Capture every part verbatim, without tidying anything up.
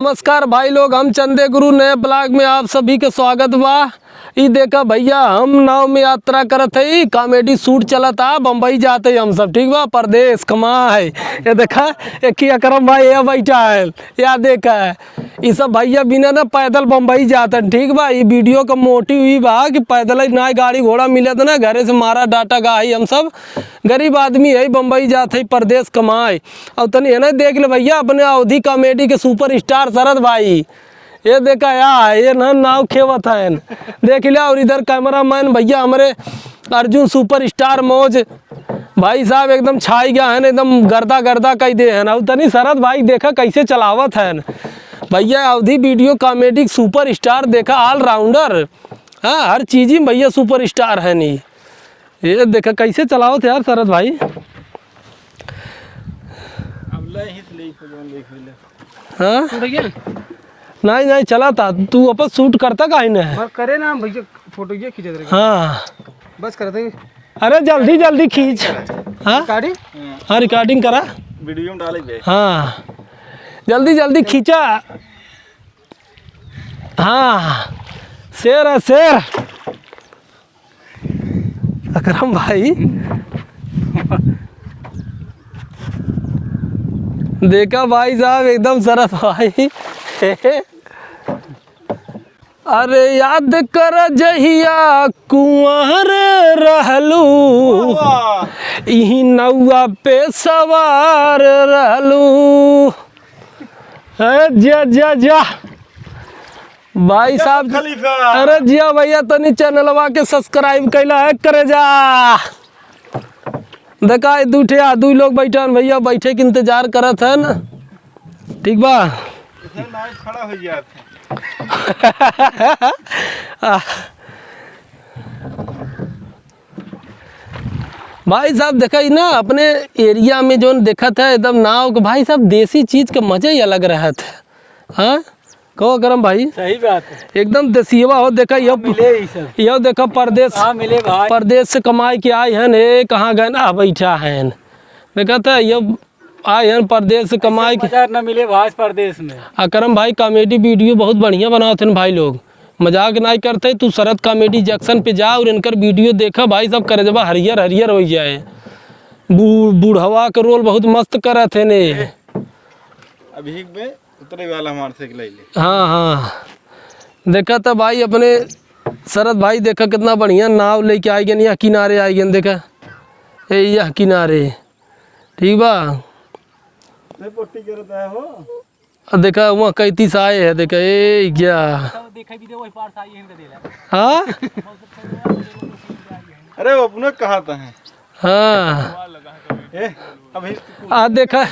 नमस्कार भाई लोग, हम चंदे गुरु नए vlog में आप सभी के स्वागत बा। ई देखा भइया, हम नाव में यात्रा करत हई, comedy shoot चलत आ, बम्बई जात हई हम सब, ठीक बा, परदेस कमाए। ये देखा, एक ही अकरम भाई ये बैठा है, या देखा, ई सब भइया बिना ना पैदल बम्बई जात हन, ठीक बा। ई video का motive ई बा कि पैदल ही ना गाड़ी घोड़ा मिलत ना, घरे से मारा डाटा गा हई हम सब, गरीब आदमी है, बम्बई जात है परदेस कमाए। और तनी एने देख ले भइया, अपने अवधी comedy के superstar शरद भाई। ये देखा या, ये ना नाव खेवत हैं, देख ले। और इधर cameraman भइया हमरे अर्जुन superstar मौज, भाई साहब एकदम छाई गया है, एकदम गर्दा गर्दा कई दे हैं। और तनी शरद भाई देखा कैसे चलावत हैं भइया, अवधी video comedy superstar देखा, all rounder। हाँ, हर चीज ही भइया superstar है नी। ये देखा कैसे चलावत है यार शरद भाई। अब ले ही से ले, जौन देख ले। हाँ? Shoot हो गया? नहीं, नहीं, चला था। तू अपन shoot करता काहे न है? बस करे ना भइया, photo ये खींचत रहे। हाँ। बस करते ही। अरे जल्दी, जल्दी खींच। हाँ? Recording? हाँ, recording करा। Video में डाले बे। हाँ। जल्दी, जल्दी खींचा। हाँ। शेर है, शेर। अकरम भाई। देखा भाई साहब, एकदम शरद भाई। अरे याद कर जहिया कुंवर रहलू, वाह। इही नौआ पे सवार रहलू। ए, जा, जा, जा। भाई साहब, खलीफा। अरे जिया भइया, तनी channelवा के subscribe कइला है, करे जा। देखा, ई दू ठे, आ, दू लोग बैठन भइया, बैठे के इंतजार करत हन। ठीक बा? इधर live खड़ा हो जात है। आ, भाई साहब, देखा ही ना, अपने area में जौन देखत है, एकदम नाव के, भाई साहब, देसी चीज के मजा ही अलग रहत है। हाँ, कहो अकरम भाई। सही बात है। एकदम देसियवा हो, देखा, यो, हाँ, मिले ही सब। यो देखा, परदेस, हाँ, मिले भाई। परदेस से कमाई के आए हैं, ए, कहाँ गए ना, बैठा हैं। देखा था, यो आए हैं परदेस से कमाई के। बाजार ना मिले भाई परदेस में। अकरम भाई comedy video बहुत बढ़िया बनावत हैं भाई लोग, मजाक नाई करते। तू शरद Comedy Junction पे जा और इनकर video देखा भाई, सब करेजवा हरियर हरियर हो जाए। बू-, बूढ़वा के role बहुत मस्त करत है ने। अभी एक बे उतरे वाला हमार से ले ले। हाँ, हाँ। देखा तो भाई अपने शरद भाई, देखा कितना बढ़िया नाव लेके आई गन, यह किनारे आई गन, देखा। ए, यह किनारे। ठीक बा? नहीं, पोटी करत है हो। आ देखा, वहाँ कैती से आए हैं, देखा, ए, क्या? हाँ? अरे, वो अपना कहा था है। हाँ। ए, अभी आ देखा,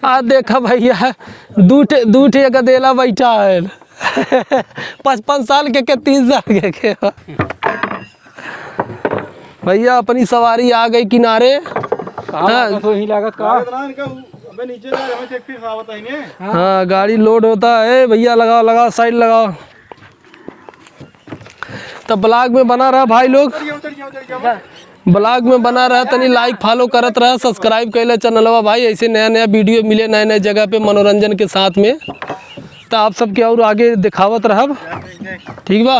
आ देखा भइया, दू ठे, दू ठे गदेला बैठा है। पचपन साल के, के तीन साल के, के। भइया, अपनी सवारी आ गई किनारे। कहाँ हाँ। लागत हो, यहीं लागत का? लागत ना, इनका उ-, अबे नीचे जा, हमें से एक फिर से आवत है इन्हें। हाँ, गाड़ी load होता है। भइया, लगाओ, लगाओ, side लगाओ। तो vlog में बना रहा भाई लोग। Vlog में बना रहा, तनी like follow करत रहा, subscribe कइले channelवा भाई, ऐसे नया नया video मिले नए नए जगह पे मनोरंजन के साथ में, तो आप सबके और आगे दिखावत रहब। ठीक बा?